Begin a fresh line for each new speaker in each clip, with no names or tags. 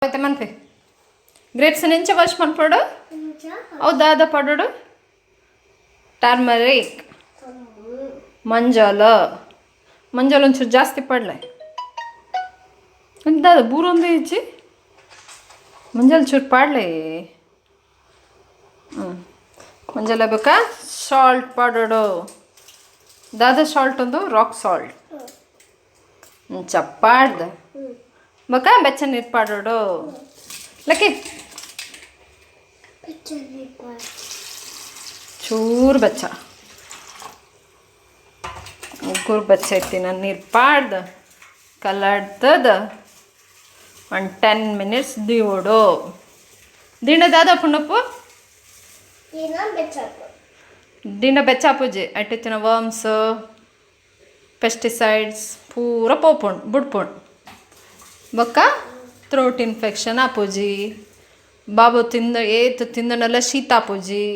ಇತ್ತೆ ಮನ್ಪೆ ಗ್ರೇಪ್ಸ್ ಎಂಚ ವಾಶ್ ಮನ್ಪೊಡು? ಅವು ದಾದ ಪಾಡೋಡು? ಟರ್ಮರಿಕ್, ಮಂಜಲ್. ಮಂಜಲ್ ಒಂಚೂರು ಜಾಸ್ತಿ ಪಾಡ್ಲೆ. ದಾದ ಬೂರೊಂದು ಇಜ್ಜಿ. ಮಂಜಲ್ ಚೂರು ಪಾಡ್ಲೆ. ಹ್ಞೂ, ಮಂಜಲ್ ಬೇಕಾ. ಸಾಲ್ಟ್ ಪಾಡೋಡು. ದಾದ ಸಾಲ್ಟ್? ಒಂದು ರಾಕ್ ಸಾಲ್ಟ್. ಇಂಚ ಪಾಡ್ದು ಬೊಕ ಬೆಚ್ಚ ನೀರು ಪಾಡೋಡು. ಲಕ್ಕಿ, ಚೂರು ಬೆಚ್ಚ, ಉಗುರು ಬೆಚ್ಚ ಇತ್ತಿನ ನೀರು ಪಾಡ್ದು ಕಲಡ್ತದ ಒಂದು 10 ಮಿನಿಟ್ಸ್ ದೀವೋಡು. ದಿಂಡ ದಾದ ಪುಂಡಪ್ಪು? ದಿಂಡ ಬೆಚ್ಚ ಆಪುಜಿ. ಅಟ್ಟಿತ್ತಿನ ವರ್ಮ್ಸ್, ಪೆಸ್ಟಿಸೈಡ್ಸ್ ಪೂರ ಪೋಪುಂಡು, ಬುಡ್ಪುಂಡು. ಬೊಕ್ಕ ಥ್ರೋಟ್ ಇನ್ಫೆಕ್ಷನ್ ಆಪುಜಿ. ಬಾಬು ತಿಂದ, ಏತ್ ತಿಂದನಲ್ಲ ಶೀತ ಆಪುಜಿ,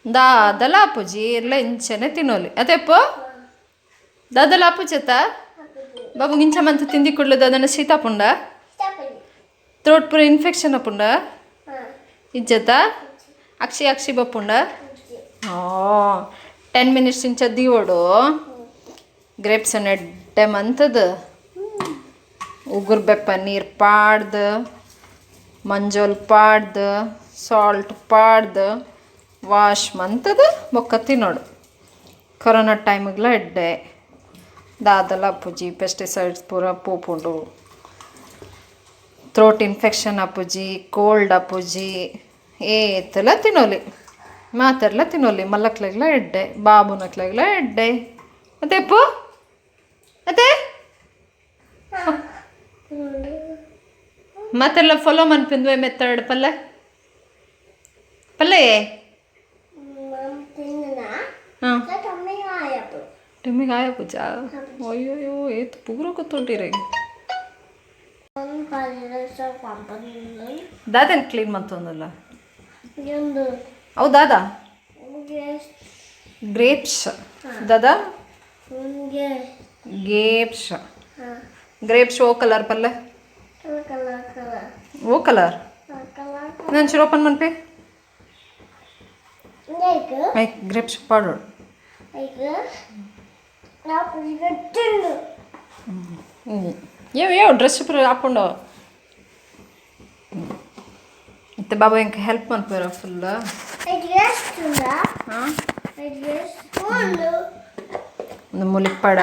ದಾದಲ ಆಪುಜಿ. ಎಲ್ಲ ಇಂಚನೆ ತಿನ್ನೋಲಿ ಅದೇಪ್ಪು. ದಾದಲ ಆಪುಜತ್ತ ಬಾಬು? ಇಂಚ ಮಂತ ತಿಂದಿ ಕುಡ್ಲು ದಾದನ ಶೀತ ಆಪುಂಡ? ಥ್ರೋಟ್ ಪೂರ ಇನ್ಫೆಕ್ಷನ್ ಆಪುಂಡ? ಇಜ್ಜತ್ತ? ಅಕ್ಷಿ ಅಕ್ಷಿ ಬಪ್ಪುಂಡ? 10 ಮಿನಿಟ್ಸ್ ಇಂಚ ದೀವೋಡು. ಗ್ರೇಪ್ಸ್ ಎಡ್ಡೆ ಮಂತದ ಉಗುರು ಬೆಪ್ಪ ನೀರು ಪಾಡ್ದು, ಮಂಜಲ್ ಪಾಡ್ದು, ಸಾಲ್ಟ್ ಪಾಡ್ದು ವಾಶ್ ಮಂತದ ಬೊಕ್ಕ ತಿನ್ನೋಡು. ಕೊರೋನಾ ಟೈಮಿಗ್ಲ ಎಡ್ಡೆ. ದಾದಲ ಆಪುಜಿ. ಪೆಸ್ಟಿಸೈಡ್ಸ್ ಪೂರ ಪೋಪುಂಡು. ಥ್ರೋಟ್ ಇನ್ಫೆಕ್ಷನ್ ಆಪುಜಿ, ಕೋಲ್ಡ್ ಆಪುಜಿ. ಏತೆಲ್ಲ ತಿನ್ನೋಲಿ, ಮಾತೆರ್ಲ ತಿನ್ನೋಲಿ. ಮಲ್ಲಕ್ಲೆಗ್ಲ ಎಡ್ಡೆ, ಬಾಬುನಕ್ಲೆಗ್ಲ ಎಡ್ಡೆ. ಅದೇಪ್ಪು, ಅದೇ ಮಾತೆಲ್ಲ ಫಾಲೋ ಮನ್ಪಿಂದ್ವೆ ಮೆತ್ತಡ್. ಪಲ್ಲೆ ಪಲ್ಲೆ. ಹಾಂ, ಟಮ್ಮಿಗೆ ಆಯ ಪೂಜಾ. ಅಯ್ಯೋಯ್ಯೋ, ಏತ್ ಪೂರ ಗೊತ್ತುಂಟಿರೆ. ದಾದನ್ ಕ್ಲೀನ್ ಮಂತೊಂದಲ್ಲ ಅವು ದಾದಾ? ಗ್ರೇಪ್ಸ್. ದಾದಾ? ಗ್ರೇಪ್ಸ್. ಗ್ರೇಪ್ಸ್ ಓ ಕಲರ್ ಪಲ್ಲೆ? ಓ ಕಲರ್? ನಾನು ಚೂರು ಓಪನ್ ಮನ್ಪೆ. I grapes ಪಾಡೋಡು. ಏವ್ ಏವ್ ಡ್ರೆಸ್ ಪೂರ ಹಾಕೊಂಡು. ಮತ್ತೆ ಬಾಬಾ ಎಂಕ್ ಹೆಲ್ಪ್ ಮನ್ಪುವೆರ ಫುಲ್. ಹಾಂ, ಒಂದು ಮುಲಿಪ್ಪಡ.